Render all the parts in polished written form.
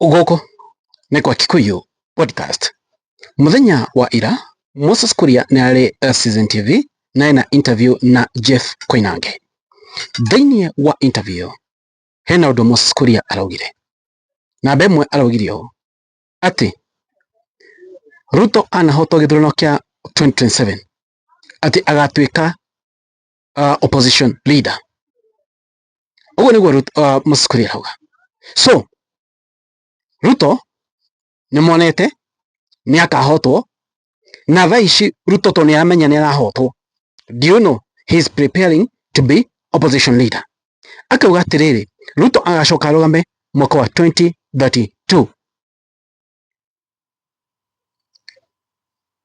Gũkũ nĩ kwa Kikuyu Podcast. Mũthenya wa ira Moses Kuria nĩ arĩ Citizen TV na ena interview na Jeff Koinange. Thĩinĩ wa interview hena ũndũ Moses Kuria araugire. Namba ĩmwe araugire ũũ atĩ Ruto anahotwo gĩthurano kĩa 2027 atĩ agatuĩka opposition leader. Ũguo nĩguo Moses Kuria arauga. So Ruto nĩ monete nĩ akahotwo na thaa ici Ruto to nĩ aramenya nĩ arahotwo. Do you know he is preparing to be opposition leader. Akauga atĩrĩrĩ, Ruto agacoka arũgame mwaka wa 2032.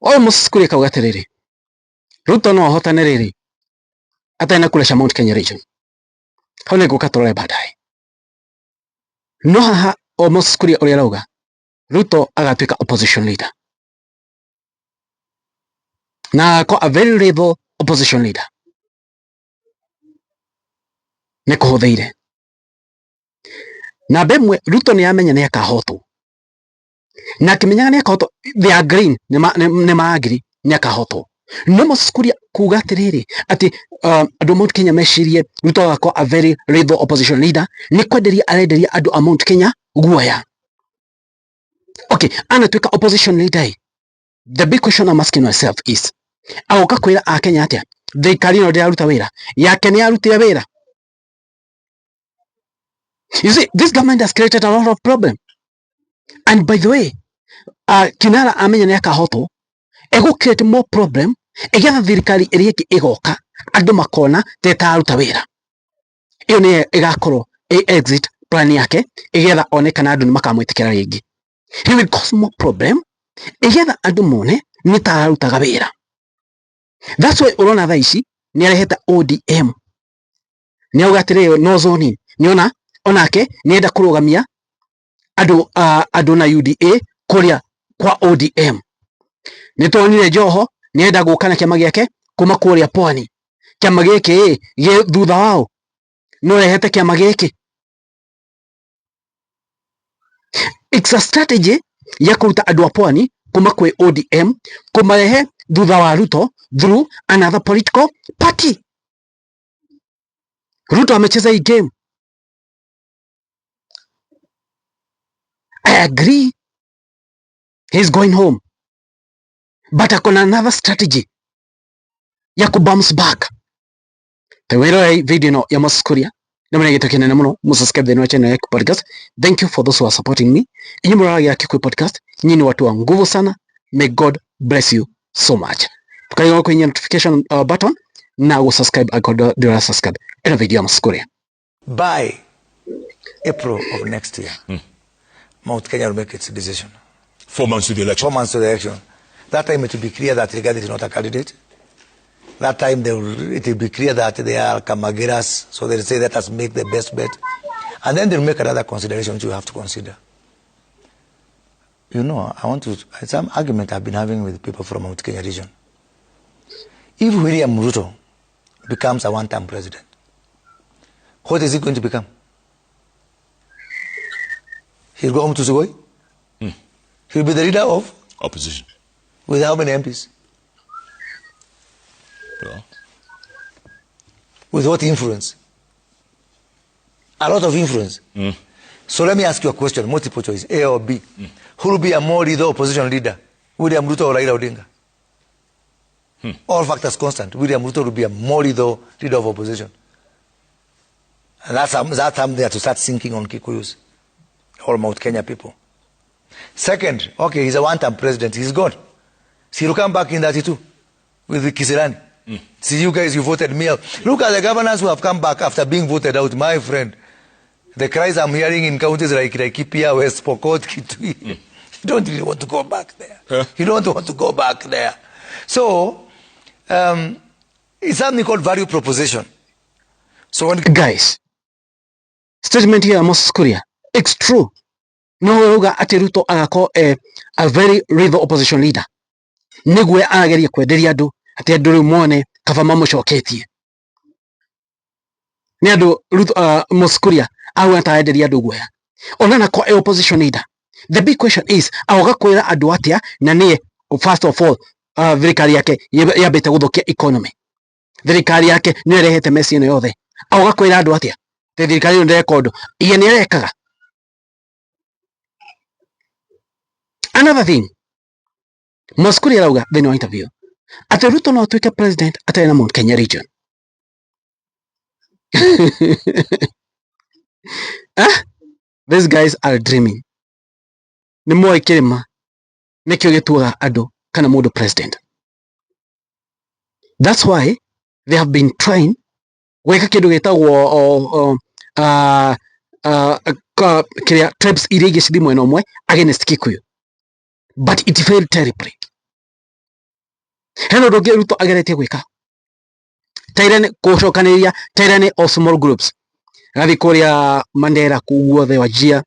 Ũyũ Moses Kuria akauga atĩrĩrĩ, Ruto no ahotane rĩrĩ atarĩ na kura cia Mount Kenya region. Hau nĩ ngũka tũrore baadaye. No haha o Moses Kuria ũrĩa arauga Ruto agatuĩka opposition leader na agakorwo a very rebel opposition leader. Nĩ kũhũthĩire. Namba ĩmwe, Ruto nĩ amenya nĩ akahotwo na akĩmenyaga nĩ akahotwo, they are green, nĩ ma agree nĩ akahotwo. No Moses Kuria kuga atĩrĩrĩ atĩ andũ a Mount Kenya mecirie Ruto agakorwo a very rebel opposition leader nĩ kwenderia arenderia andũ a Mount Kenya guoya. Okay, anatuĩka opposition leader, the big question I'm asking myself is agoka kwĩra akenya atĩa thirikari ĩno ndĩraruta wĩra yake nĩ yarutire wĩra. You see, this government has created a lot of problem. And by the way, kinara amenya nĩ akahotwo ego create more problem ĩgetha thirikari ĩrĩa ĩngĩ ĩgoka andũ makona ta ĩtararuta wĩra. Ĩyo nĩyo ĩgakorwo ĩ exit plan yake ĩgetha one kana andũ nĩ makamwĩtĩkĩra rĩngĩ. He will cause more problem ĩgetha andũ mone nĩ ta ararutaga wĩra. That's why ũrona thaa ici nĩ arehete ODM. Nĩ auga atĩrĩrĩ, no zoning. Nĩona onake nĩenda kũrũgamia andũ na UDA kũrĩa kwa ODM. Nĩ tuonire Joho nĩenda gũka na kĩama gĩake kuma kũrĩa Pwani. Kĩama gĩkĩ gĩ thutha wao no rehete kĩama gĩkĩ. It's a strategy ya kũruta andũ a Pwani kuma kwĩ ODM kũmarehe thutha wa Ruto through another political party. Ruto amecheza hii game. I agree he's going home, but akona another strategy ya ku bounce back. Tewero video no ya Moses Kuria na mwana gĩtũ kĩnene mũno mũsubscribe thĩinĩ wa channel ya Kikuyu Podcast. Thank you for those who are supporting me. Inyuĩ mũroragia Kikuyu Podcast, nyinyi ni watu wa nguvu sana. May God bless you so much. Tukaigwa kwenye notification button na gũ-subscribe angĩkorwo ndũra subscribe. Ĩno video ya Moses Kuria. By April of next year, Mount Kenya will make its decision. 4 months to the election. 4 months to the election. That time it will be clear that Rigathi is not a candidate. That time it will be clear that they are Kamagiras, so they'll say, let us make the best bet. And then they'll make another consideration which you have to consider. You know, I want to, some argument I've been having with people from Mount Kenya region. If William Ruto becomes a one-term president, what is he going to become? He'll go home to Sugoi? He'll be the leader of? Opposition. With how many MPs? Yeah. With what influence? A lot of influence. So let me ask you a question, multiple choice, A or B. Who will be a more lethal opposition leader? William Ruto or Raila Odinga? All factors constant. William Ruto will be a more lethal leader of opposition. And that's something that to start sinking on Kikuyus or Mount Kenya people. Second, okay, he's a one-term president. He's gone. So he'll come back in 32 with the Kisirani. See, you guys, you voted me out. Look at the governors who have come back after being voted out, my friend. The cries I'm hearing in counties like Laikipia, West Pokot, Kitui. You don't really want to go back there. Huh? You don't want to go back there. So, it's something called value proposition. So when guys, statement here Moses Kuria, it's true. No uga ati Ruto agakorwo a very rival opposition leader. Niguo arageria kwenderia andu ati andu riu mone kaba mamucoketie. Ni andu Ruto, Moses Kuria auga ta arenderia andu guoya. Onana kwa e opposition leader. The big question is agoka kwira andu atia na nie first of all thirikari yake yambite guthukia economy. Thirikari yake nä ärehete mess ĩno yothe. Agoka kwira andu atia te thirikari ĩno ndĩreka ũndũ iye nĩ ĩrekaga. Another thing Moses Kuria arauga thĩinĩ wa interview atĩ Ruto no atuĩke president atarĩ na Mount Kenya region. Ah? These guys are dreaming. Nĩ moĩ kĩrĩma nĩkĩo gĩtuaga andũ kana mũndũ president. That's why they have been trying gwĩka kĩndũ gĩtagwo kĩrĩa tribes iria ingĩ cithi mwena ũmwe against Kikuyu, but it failed terribly. Hena ũndũ ũngĩ Ruto ageretie gwĩka tyranny, gũcokanĩrĩria tyranny of small groups. Agathiĩ kũrĩa Mandera kũu guothe Wajir,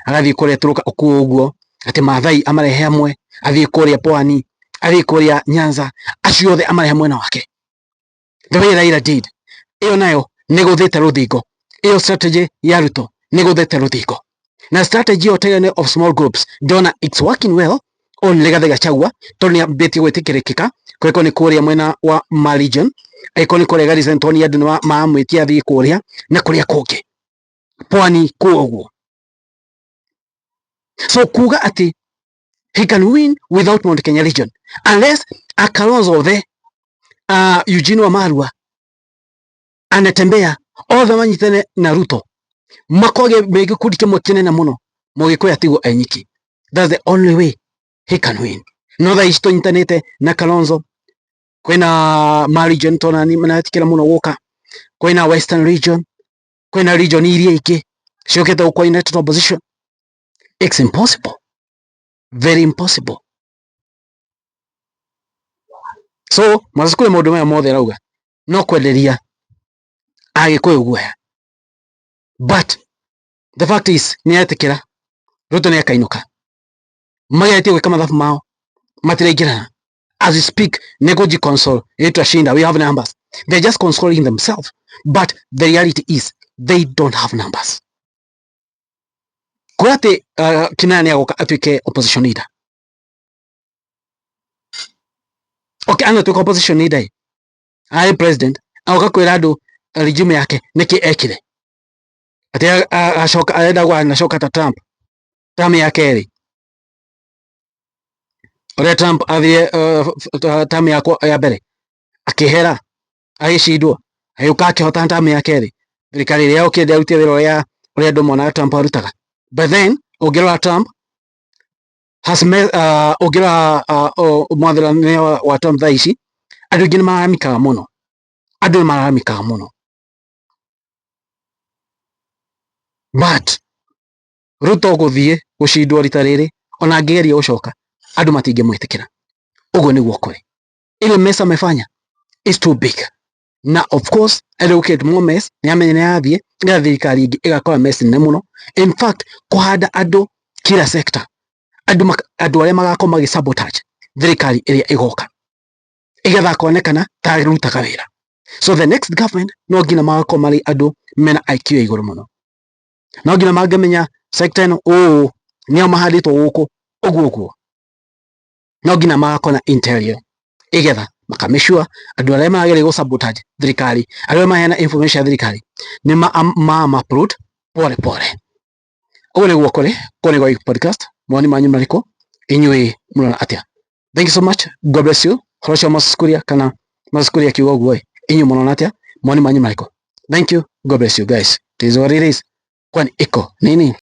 agathiĩ kũrĩa Turkana kũu ũguo, atĩ Maathai amarehe hamwe, athiĩ kũrĩa Pwani, athiĩ kũrĩa Nyanza, acio othe amarehe mwena wake. The way Raila did. Ĩyo nayo nĩ gũthĩte rũthingo. Ĩyo strategy ya Ruto nĩ gũthĩte rũthingo. Na strategy ĩyo tyranny of small groups ndona it's working well on Rigathi Gachagua tondũ nĩ ambĩtie gwĩtĩkĩrĩkĩka kũrĩko nĩ kũrĩa mwena wa ma region, angĩkorwo nĩ kũrĩa Garissa nĩtwonire andũ nĩ maramwĩtia athiĩ kũrĩa na kũrĩa kũngĩ Pwani kũu ũguo. So kuga atĩ he can win without Mount Kenya region unless Kalonzo othe Eugene Wamalwa anatembea othe manyitane na Ruto makoge me gĩkundi kĩmwe kĩnene mũno Mũgĩkũyũ atigwo e nyiki. That's the only way he can win. No thaa ici tũnyitanĩte na Kalonzo, kwĩna ma region tona nĩ maretĩkĩra mũno gũka, kwĩna Western region, kwĩna region iria ingĩ ciũkĩte gũkũ United Opposition. It's impossible, very impossible. So Moses Kuria maũndũ maya mothe arauga no kwenderia Agĩkũyũ guoya, but the fact is nĩ etĩkĩra Ruto nĩ akainũka. Mageretie gwĩka mathabu mao matiraingĩrana. As we speak nĩ kũji console ĩtwashinda, we have numbers. They're just consoling themselves, but the reality is they don't have numbers. Kuga atĩ Kinana nĩ agoka atuĩke opposition leader. Okay, anatuĩka opposition leader ĩ arĩ president agoka kwĩra andũ regime yake nĩkĩ ekire atĩ acoka arenda anacoka ta Trump term ya kerĩ ũrĩa Trump athire term ya mbere akĩhera agĩcindwo agĩũka akĩhotana term ya kerĩ thirikari ĩrĩa yokire ndĩarutire wĩra ũrĩa ũrĩa andũ monaga Trump arutaga. But then ũngĩrora Trump has ũngĩrora mwathani wa Trump thaa ici andũ aingĩ nĩ mararamikaga mũno, andũ nĩ mararamikaga mũno, but Ruto gũthiĩ gũcindwo rita rĩrĩ ona angĩgeria gũcoka andũ matingĩmwĩtĩkĩra. Ũguo nĩguo kũrĩ. Ile mess amefanya is too big, na of course ende gũkĩte more mess nĩ amenya nĩ athiĩ nĩgetha thirikari ĩngĩ ĩgakora mess nene mũno. In fact kũhanda andũ kila sector, andũ andũ arĩa magakorwo magĩ sabotage thirikari ĩrĩa ĩgoka ĩgetha konekana ta ĩrutaga wĩra. So the next government no nginya magakorwo marĩ andũ mena IQ ya igũrũ mũno, no nginya mangĩmenya sector ĩno ũũ nĩo mahandĩtwo gũkũ ũguo ũguo, no nginya magakorwo na interior igetha makamake andũ arĩa marageria gũ sabotage thirikari, arĩa maheana information ya thirikari nĩ ma upload pole pole. Ũguo nĩguo kũrĩ kũu nĩ podcast. Mawoni manyu marĩkũ inyuĩ mũrona atĩa? Thank you so much, God bless you. Horo cio Moses Kuria kana Moses Kuria akiuga ũguo inyuĩ mũrona atĩa? Mawoni manyu marĩkũ? Thank you, God bless you guys. It is what it is. Kwani iko nini?